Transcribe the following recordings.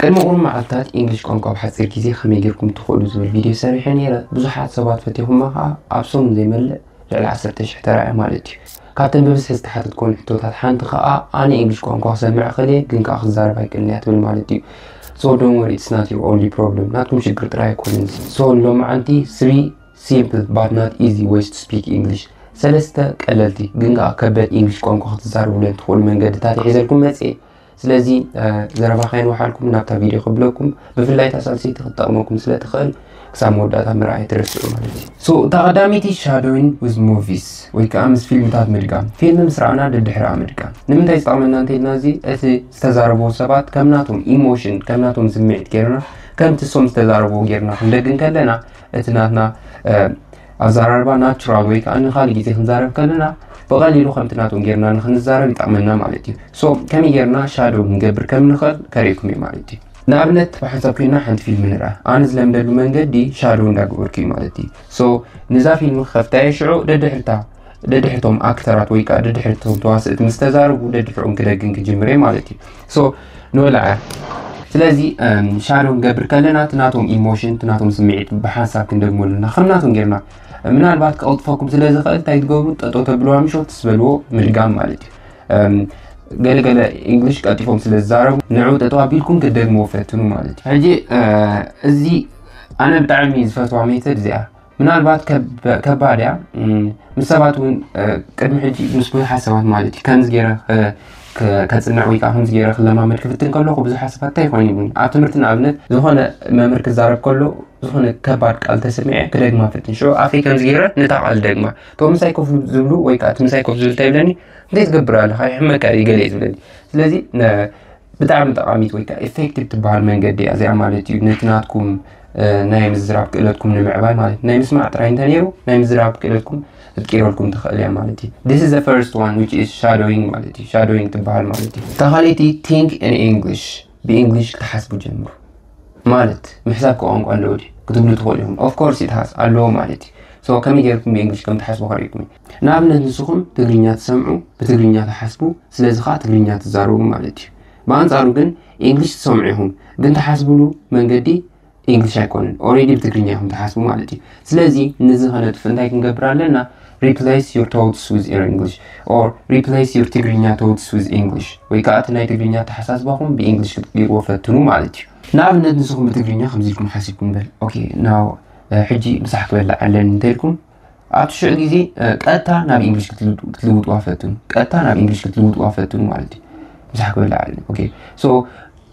ቅድሚ ቁሩብ መዓልታት እንግሊሽ ቋንቋ ብሓፂር ግዜ ከመይ ጌርኩም ትኽእሉ ዝብል ቪድዮ ሰሪሐ ነይረ። ብዙሓት ሰባት ፈቲኹማ ከዓ ኣብ ሰሙን ዘይመልእ ልዕሊ ዓሰርተ ሽሕ ተራእያ ማለት እዩ። ካብተን ብብዝሒ ዝተሓተትኩወን ሕቶታት ሓንቲ ከዓ ኣነ እንግሊሽ ቋንቋ ክሰምዕ እኽእል እየ ግን ከዓ ክዛረብ ኣይክእልን እያ ትብል ማለት እዩ። So don't worry, it's not your only problem። ናትኩም ሽግር ጥራይ ኣይኮነን። So ሎማዓንቲ three simple but not easy ways to speak English፣ ሰለስተ ቀለልቲ ግን ከዓ ከበድ እንግሊሽ ቋንቋ ክትዛረብለን ትኽእሉ መንገድታት ሒዘልኩም መፅየ። ስለዚ ዘረባ ከይንወሓልኩም ናብታ ቪድዮ ክብለኩም፣ ብፍላይ እታ ሳልሰይቲ ክትጠቕመኩም ስለ ትኽእል ክሳብ መወዳእታ ምርኣይ ኣይትረስዑ ማለት እዩ። So እታ ቀዳመይቲ shadowing with movies ወይ ከዓ ምስ ፊልምታት ምድጋም። ፊልም ምስ ረኣና ደድሕርኣ ምድጋም ንምንታይ ዝጠቕመና እንተኢልና፣ እዚ እቲ ዝተዛረብዎ ሰባት ከም ናቶም ኢሞሽን ከም ናቶም ስምዒት ጌርና ከምቲ እሶም ዝተዛረብዎ ጌርና ክንደግም ከለና እቲ ናትና ኣዘራርባ ናቹራል ወይ ከዓ ንካልእ ግዜ ክንዛረብ ከለና ብቐሊሉ ከምቲ ናቶም ጌርና ንክንዛረብ ይጠቕመና ማለት እዩ። So ከመይ ጌርና ሻዶ ክንገብር ከም ንኽእል ከርእየኩም እየ ማለት እዩ። ንኣብነት ብሓንሳብ ኮይና ሓንቲ ፊልም ንርኣ። ኣነ ዝለምደሉ መንገዲ ሻዶ እንዳገበርኩ እዩ ማለት እዩ። So ንዛ ፊልም ክኸፍታ እየ፣ ሽዑ ደድሕርታ ደድሕርቶም ኣክተራት ወይ ከዓ ደድሕርቶም ተዋስእቲ ምስ ተዛረቡ ደድሕሮም ክደግም ክጅምር እየ ማለት እዩ። So ንወልዓ ስለዚ ሻዶ ክንገብር ከለና እቲ ናቶም ኢሞሽን እቲ ናቶም ስምዒት ብሓንሳብ ክንደግመሉ እና ከም ናቶም ጌርና ምናልባት ክቐልጥፈኩም ስለ ዝኽእል እንታይ ትገብሩ፣ ጠጠው ተብልዋ ምሾ ትስበልዎ ምድጋም ማለት እዩ። ገለገለ እንግሊሽ ቀልጢፎም ስለ ዝዛረቡ ንዑ ጠጠው ኣቢልኩም ክትደግምዎ ፈትኑ ማለት እዩ። ሕጂ እዚ ኣነ ብጣዕሚ ዝፈትዋ ሜተድ እዚኣ ምናልባት ከባድ እያ ምስ ሰባት እውን ቅድሚ ሕጂ ምስ ብዙሓት ሰባት ማለት እዩ ከምዚ ገይረ ከፅንዕ ወይ ከዓ ከምዚ ገይረ ክለማመድ ክፍትን ከለኩ ብዙሓት ሰባት እንታይ ይኾኑ ይብሉኒ። ኣብ ትምህርቲ ንኣብነት ዝኾነ መምህር ክዛረብ ከሎ ዝኾነ ከባድ ቃል ተሰሚዐ ክደግማ ፈትን። ሽዑ ኣፈይ ከምዚ ገይረ ነታ ቃል ደግማ። እቶም ምሳይ ኮፍ ዝብሉ ወይ ከዓ እቲ ምሳይ ኮፍ ዝብል እንታይ ይብለኒ? እንታይ ትገብር ኣለኻ? ይሕመካ እዩ ገለ እዩ ዝብለኒ። ስለዚ ብጣዕሚ ጠቓሚት ወይ ከዓ ኢፌክቲቭ ትበሃል መንገዲ እያ እዚኣ ማለት እዩ። ነቲ ናትኩም ናይ ምዝራብ ክእለትኩም ንምዕባይ ማለት እዩ። ናይ ምስማዕ ጥራይ እንተነይሩ ናይ ምዝራብ ክእለትኩም ክትቅይረልኩም ትኽእል እያ ማለት እዩ። This is the first one, which is shadowing ማለት እዩ። ሻዶዊንግ ትበሃል ማለት እዩ። እታ ካልኣይቲ think in English፣ ብእንግሊሽ ክትሓስቡ ጀምሩ። ማለት ምሕሳብ ከ ቋንቋ ኣለዎ ድዩ ክትብሉ ትኽእሉ ኢኹም። Of course it has፣ ኣለዎ ማለት እዩ። So ከመይ ጌርኩም ብእንግሊሽ ከም ትሓስቡ ከርእየኩም እዩ። ንኣብነት ንስኹም ትግርኛ ትሰምዑ፣ ብትግርኛ ትሓስቡ፣ ስለዚ ከዓ ትግርኛ ትዛረቡ ማለት እዩ። ብኣንፃሩ ግን እንግሊሽ ትሰምዑ ኢኹም ግን ትሓስብሉ መንገዲ እንግሊሽ ኣይኮነን። ኦሬዲ ብትግርኛ ኢኹም ትሓስቡ ማለት እዩ። ስለዚ ነዚ ከነጥፍ እንታይ ክንገብር ኣለና? Replace your thoughts with your English or replace your ትግርኛ thoughts with English ወይ ከዓ እቲ ናይ ትግርኛ ኣተሓሳስባኹም ብእንግሊሽ ክትቅይርዎ ፈትኑ ማለት እዩ። ንኣብነት ንስኹም ብትግርኛ ከምዚ ኢልኩም ሓሲብኩም በል፣ ኦኬ ናው ሕጂ ምሳሕ ክበልዕ ኣለኒ እንተኢልኩም ኣብቲ ሽዑ ግዜ ቀጥታ ናብ እንግሊሽ ክትልውጥዋ ፈትኑ። ቀጥታ ናብ እንግሊሽ ክትልውጥዋ ፈትኑ ማለት እዩ። ምሳሕ ክበልዕ ኣለኒ። ኦኬ ሶ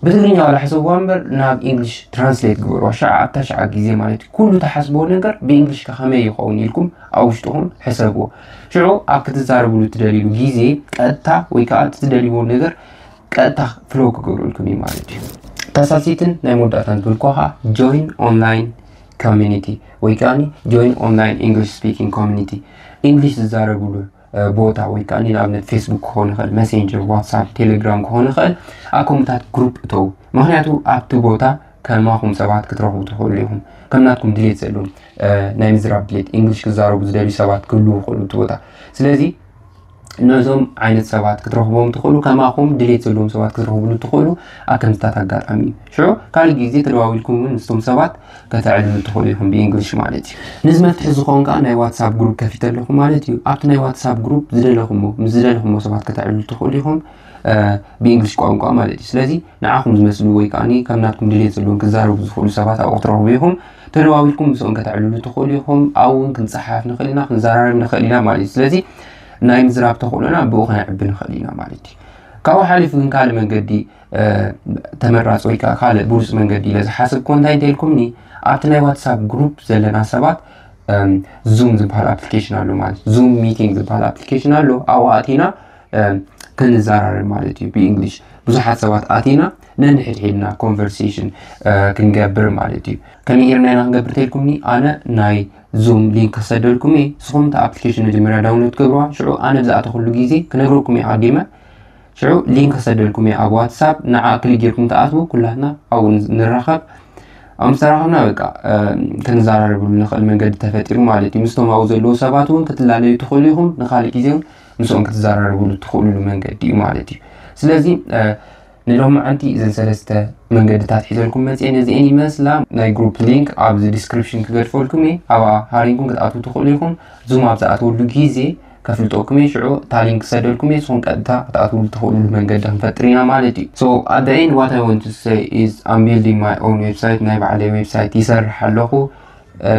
ብትግርኛ ዋላ ሕሰብዋ እምበር ናብ እንግሊሽ ትራንስሌት ግበርዋ። ሽዓ ኣብታ ሽዓ ግዜ ማለት እዩ። ኩሉ ትሓስብዎ ነገር ብእንግሊሽ ከ ከመይ ይኸውን ኢልኩም ኣብ ውሽጥኹም ሕሰብዎ። ሽዑ ኣብ ክትዛረብሉ እትደልይሉ ግዜ ቀጥታ ወይ ከዓ እቲ ትደልይዎ ነገር ቀጥታ ፍሎ ክገብረልኩም እዩ ማለት እዩ። እታ ሳልሰይትን ናይ መወዳእታን ትብል ከኻ join online community ወይ ከዓ join online English speaking community፣ እንግሊሽ ዝዛረብሉ ቦታ ወይ ከዓ ንኣብነት ፌስቡክ ክኾን ይኽእል፣ መሴንጀር፣ ዋትሳፕ፣ ቴሌግራም ክኾን ይኽእል። ኣብ ከምኡታት ግሩፕ እተው። ምክንያቱ ኣብቲ ቦታ ከማኹም ሰባት ክትረኽቡ ትኽእሉ ኢኹም። ከም ናትኩም ድሌት ዘለዎም ናይ ምዝራብ ድሌት፣ እንግሊሽ ክዛረቡ ዝደልዩ ሰባት ክህልዉ ይኽእሉ እቲ ቦታ። ስለዚ ነዞም ዓይነት ሰባት ክትረኽቦም ትኽእሉ፣ ከማኹም ድሌት ዘለዎም ሰባት ክትረኽብሉ ትኽእሉ ኣብ ከምዝታት ኣጋጣሚ እዩ። ሽዑ ካልእ ግዜ ተደዋዊልኩም እውን ምስቶም ሰባት ከተዕልሉ ትኽእሉ ኢኹም ብእንግሊሽ ማለት እዩ። ነዚ መፍትሒ ዝኸውን ከዓ ናይ ዋትሳፕ ግሩፕ ከፊተ ኣለኹ ማለት እዩ። ኣብቲ ናይ ዋትሳፕ ግሩፕ ዝደለኹሞ ምስ ዝደለኹሞ ሰባት ከተዕልሉ ትኽእሉ ኢኹም ብእንግሊሽ ቋንቋ ማለት እዩ። ስለዚ ንዓኹም ዝመስሉ ወይ ከዓ ከም ናትኩም ድሌት ዘለዎም ክዛረቡ ዝኽእሉ ሰባት ኣብኡ ክትረኽቡ ኢኹም። ተደዋዊልኩም ምስኦም ከተዕልሉ ትኽእሉ ኢኹም። ኣብኡ እውን ክንፀሓፍ ንኽእል ኢና፣ ክንዘራረብ ንኽእል ኢና ማለት እዩ። ስለዚ ናይ ምዝራብ ተኽእሎና ብኡ ከነዕቢ ንኽእል ኢና ማለት እዩ። ካብኡ ሓሊፉ ግን ካልእ መንገዲ ተመራፂ ወይ ከዓ ካልእ ብሉፅ መንገዲ ኢለ ዝሓሰብኩዎ እንታይ እንተኢልኩምኒ ኣብቲ ናይ ዋትሳፕ ግሩፕ ዘለና ሰባት ዙም ዝበሃል ኣፕሊኬሽን ኣሎ ማለት ዙም ሚቲንግ ዝበሃል ኣፕሊኬሽን ኣሎ። ኣብኡ ኣቲና ክንዘራረብ ማለት እዩ ብእንግሊሽ። ብዙሓት ሰባት ኣቲና ነንሕድሕድና ኮንቨርሴሽን ክንገብር ማለት እዩ። ከመይ ጌርና ኢና ክንገብር ተልኩምኒ ኣነ ናይ ዙም ሊንክ ክሰደልኩም እየ። ንስኹም እቲ ኣፕሊኬሽን መጀመርያ ዳውንሎድ ትገብርዋ። ሽዑ ኣነ ብዝኣተኹሉ ግዜ ክነግረኩም እየ ኣቐዲመ። ሽዑ ሊንክ ክሰደልኩም እየ ኣብ ዋትሳፕ። ንዓ ክሊክ ጌርኩም ትኣትዉ ኩላትና ኣብኡ ንራኸብ። ኣብ ምስ ተራኸብና በቃ ክንዘራረብሉ ንኽእል መንገዲ ተፈጢሩ ማለት እዩ። ምስቶም ኣብኡ ዘለዉ ሰባት እውን ክትላለዩ ትኽእሉ ኢኹም። ንኻልእ ግዜ እውን ምስኦም ክትዘራረብሉ ትኽእሉሉ መንገዲ እዩ ማለት እዩ። ስለዚ ንሎማዓንቲ እዘን ሰለስተ መንገድታት ሒዘልኩም መፅአ ነዚአን ይመስላ። ናይ group link ኣብዚ description ክገድፈልኩም እየ። ኣብኣ ሃሪምኩም ክትኣትዉ ትኽእሉ ኢኹም። ዙም ኣብ ዝኣትወሉ ግዜ ከፍልጠኩም እየ። ሽዑ እታ link ክሰደልኩም እየ። ንስኹም ቀጥታ ክትኣትውሉ ትኽእሉሉ መንገዲ ክንፈጥር ኢና ማለት እዩ። So at the end, what I want to say is, I'm building my own website. ናይ ባዕለይ website ይሰርሕ ኣለኹ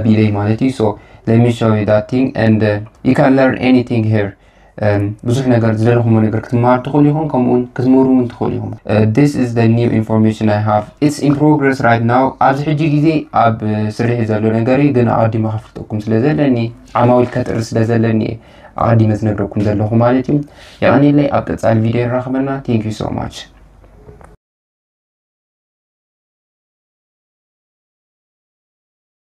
ብኢደይ ማለት እዩ። So let me show you that thing and you can learn anything here. ብዙሕ ነገር ዝደለኹሞ ነገር ክትመሃሩ ትኽእሉ ኢኹም፣ ከምኡውን ክትምህሩ እውን ትኽእሉ ኢኹም። This is the new information I have, it's in progress right now. ኣብዚ ሕጂ ግዜ ኣብ ስርሒ ዘሎ ነገር እዩ፣ ግን ኣቐዲመ ከፍልጠኩም ስለ ዘለኒ፣ ዓማዊል ከጥሪ ስለ ዘለኒ እየ ኣቐዲመ ዝነግረኩም ዘለኹ ማለት እዩ። የቐኒለይ፣ ኣብ ቀፃሊ ቪድዮ ንራኸበና። Thank you so much.